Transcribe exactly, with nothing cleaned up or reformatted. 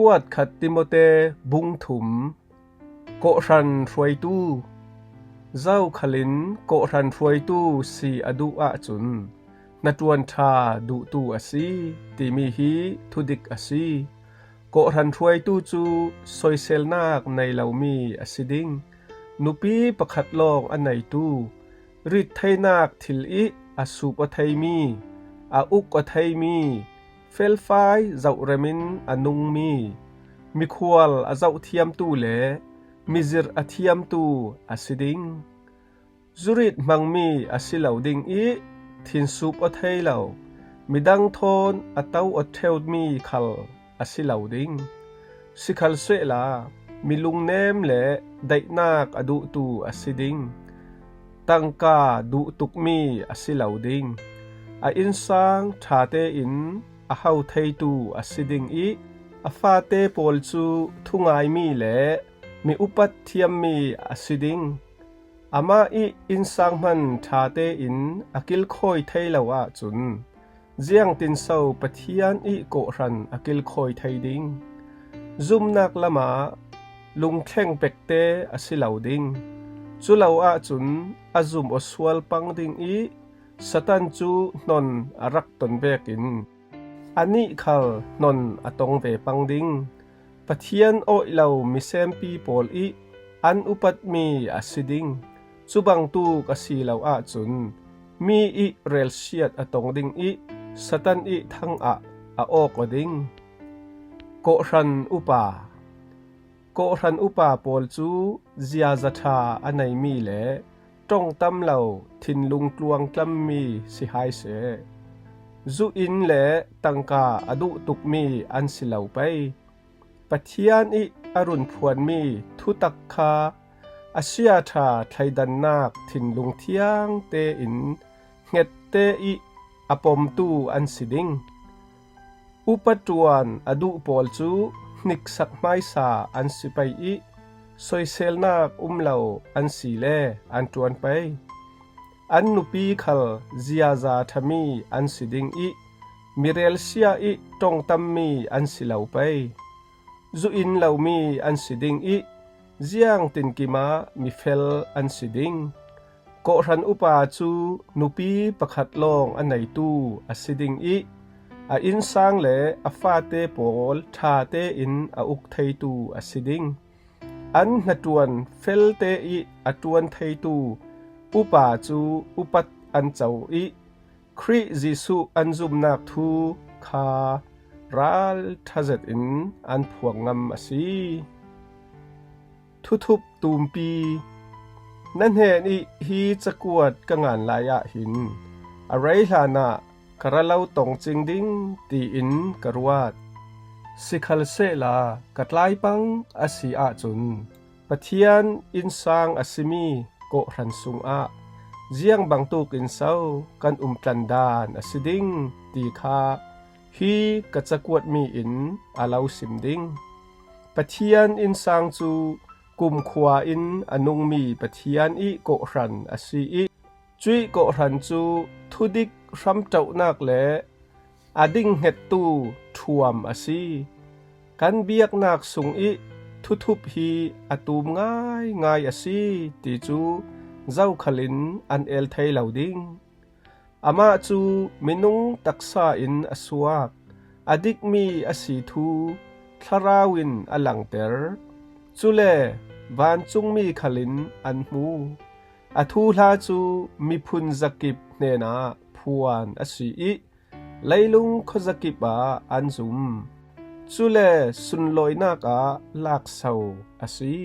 Kuat khat Timote bung thum. Kawhhran hruaitu. Zokhalin kawhhran hruaitu si a duh ahcun hnaṭuan ṭha duhtu a si timi hi thudik a si. Kawhhran hruaitu cu soiselnak nei lomi a si ding. Nupi pakhat lawng a neitu, rit theinak thil ih a sup aw theimi, a uk aw theimi, felfai zohrem in a nungmi, mikhual a zoh thiamtu le mizirh a thiamtu a si ding. Zurit hmangmi a si lo ding ih thinsup aw thei lo, midang thawn a to aw ṭheumi khal a si lo ding. Sikhalsehla mi lungnem le daihnak a duhtu a si ding. Tangka duh tukmi a si lo ding. A innsang ṭha tein a ho theitu a si ding ih a fate pawl cu thungaimi le mi upat thiammi a si ding. Amah ih innsang hman ṭha tein a kilkhawi thei lo ahcun ziangtinso Pathian ih kawhhran a kilkhawi thei ding? Zumnak lamah lungthleng pekte a si lo ding. Culo ahcun a zum aw sual pang ding ih Satan cu hnon a rak ton vekin anih khal hnon a tong ve pang ding. Pathian awih lo misempi pawl ih an upatmi a si ding. Cubangtuk a si lo ahcun mi ih relsiat a tong ding ih Satan ih thangah a awk aw ding. Kawhhran upa. Kawhhran upa pawl cu ziaza ṭha a neimi le ṭong tam lo thinlung tluang tlammi si hai seh. Zu inn le tangka a duh tukmi an si lo pei. Pathian ih a run phuanmi thutak kha a siaṭha thleidannak thinlung thiang tein hnget te ih a pomtu an si ding. Upa ṭuan a duh pawl cu hniksak hmaisa an si pei ih soiselnak um lo an si le an ṭuan pei. An nupi khal ziaza ṭhami an si ding ih mirelsia ih ṭong tammi an si lo pei. Zu inn lomi an si ding ih ziangtinkim ah mifel an si ding. Kawhhran upa cu nupi pakhat lawng a neitu a si ding ih a innsang le a fate pawl ṭha tein a uk theitu a si ding. An hnaṭuan felte ih a ṭuan theitu upa cu upat an co ih Khrih Jesuh an zumnak thu kha ralṭha zetin an phuang ngam a si. Thuthup tumpi. Na hnen ih hi cakuat ka ngan lai ah hin a rei hlanah ka ra lo tong cing ding tiin ka ruat. Sikhalsehla ka tlaipang a si ahcun Pathian innsang a simi kawhhran sungah ziang bangtuk in so kan umtlan dan a si ding ti kha hi ka cakuatmi in a lo sim ding. Pathian innsang cu kumkhua in a nungmi Pathian ih kawhhran a si ih cuih kawhhran cu thudik hramṭohnak le a dinghngettu ṭhuam a si. Kan biaknak sung ih thuthup hi a tum ngaingai a si ti cu zokhal in an el thei lo ding. Amah cu minung taksa in a suak, a dikmi a si thu thlarau in a langter. Cule vancungmi khal in an hmu. A thuhla cu miphun zakip hnenah phuan a si ih leilung khuazakip ah an zum. Cule sunlawinak ah lakso a si.